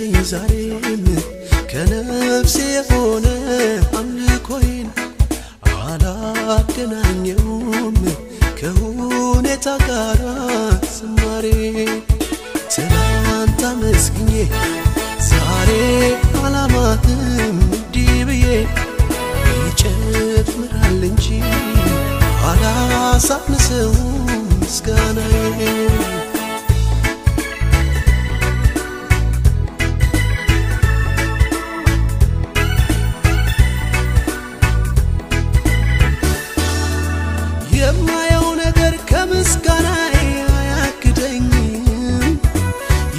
ውሰድልኝ ዛሬም ከነፍሴ የሆነ አምልኮዬን አላገናኘውም ከሁኔታ ጋር ዝማሬ። ትናንት አመስግኜ ዛሬ አላማህም እንዲህ ብዬ ይጨምራል እንጂ አላሳንሰውም ምስጋናዬ። የማየው ነገር ከምስጋናዬ አያግደኝም፣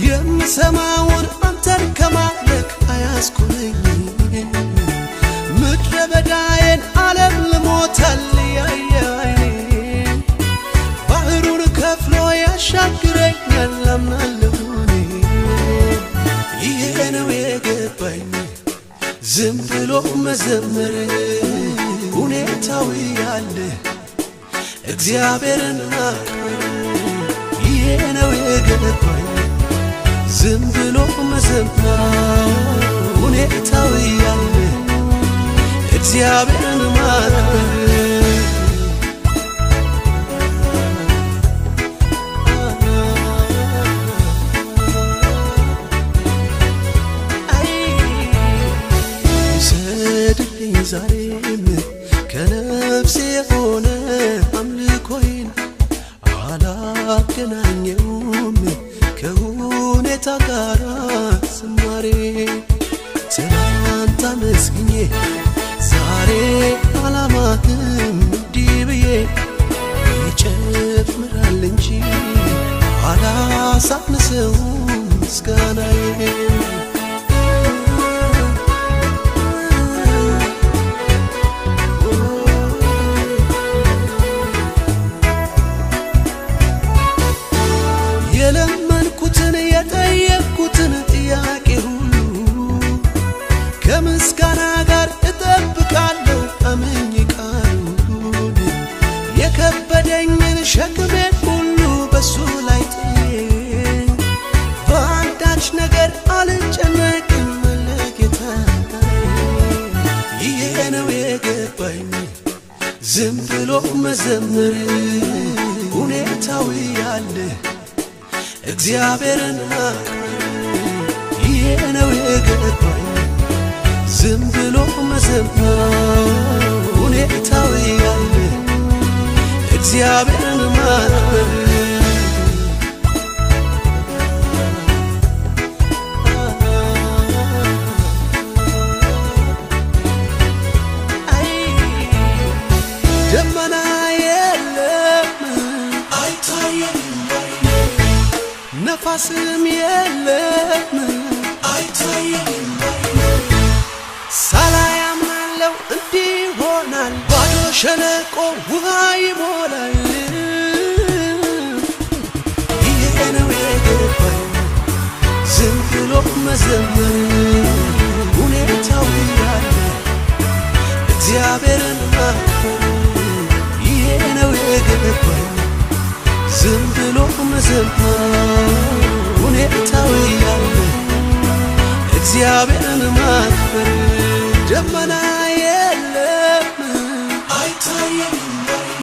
የምሰማውን አንተን ከማምለክ አያስቆመኝም። ምድረ በዳዬን ዓለም ልሞታል ያየ ዓይኔ ባህሩን ከፍሎ ያሻግረኛል አምናለሁ እኔ። ይሄ ነው የገባኝ ዝም ብሎ መዘመር ሁኔታው ያለ እግዚአብሔርን ማክበር። ይሄ ነው የገባኝ ዝም ብሎ መዘመር ሁኔታው ያለ እግዚአብሔርን ማክበር። ውሰድልኝ ዛሬም ከነፍሴ የሆነ አምልኮዬን አላገናኘውም ከሁኔታ ጋር ዝማሬ። ትናንት አመስግኜ ዛሬ አላማህም እንዲህ ብዬ ይጨምራል እንጂ አላሳንሰውም ምስጋናዬ። የለመንኩትን የጠየቅኩትን ጥያቄ ሁሉ ከምስጋና ጋር እጠብቃለሁ አምኜ ቃሉን። የከበደኝን ሸክሜን ሁሉ በሱ ላይ ጥዬ በአንዳች ነገር አልጨነቅም ለጌታዬ። ይሄ ነው የገባኝ ዝም ብሎ መዘመር ሁኔታው ያለ እግዚአብሔርን ማክበር። ይሄ ነው የገባኝ ዝም ብሎ መዘመር ሁኔታው ያለ እግዚአብሔርን ማክበር። ደመና የለም አይታየንም፣ ነፋስም የለም አይታየንም። ሳላይ አምናለው እንዲህ ይሆናል፣ ባዶ ሸለቆ ውሃ ይሞላል። ይሄ ነው የገባኝ ዝም ብሎ መዘመር ሁኔታው ያለ እግዚአብሔርን ማክበር። ይሄ ነው የገባኝ ዝም ብሎ መዘመር ሁኔታው ያለ እግዚአብሔርን ማክበር። ደመና የለም አይታየንም፣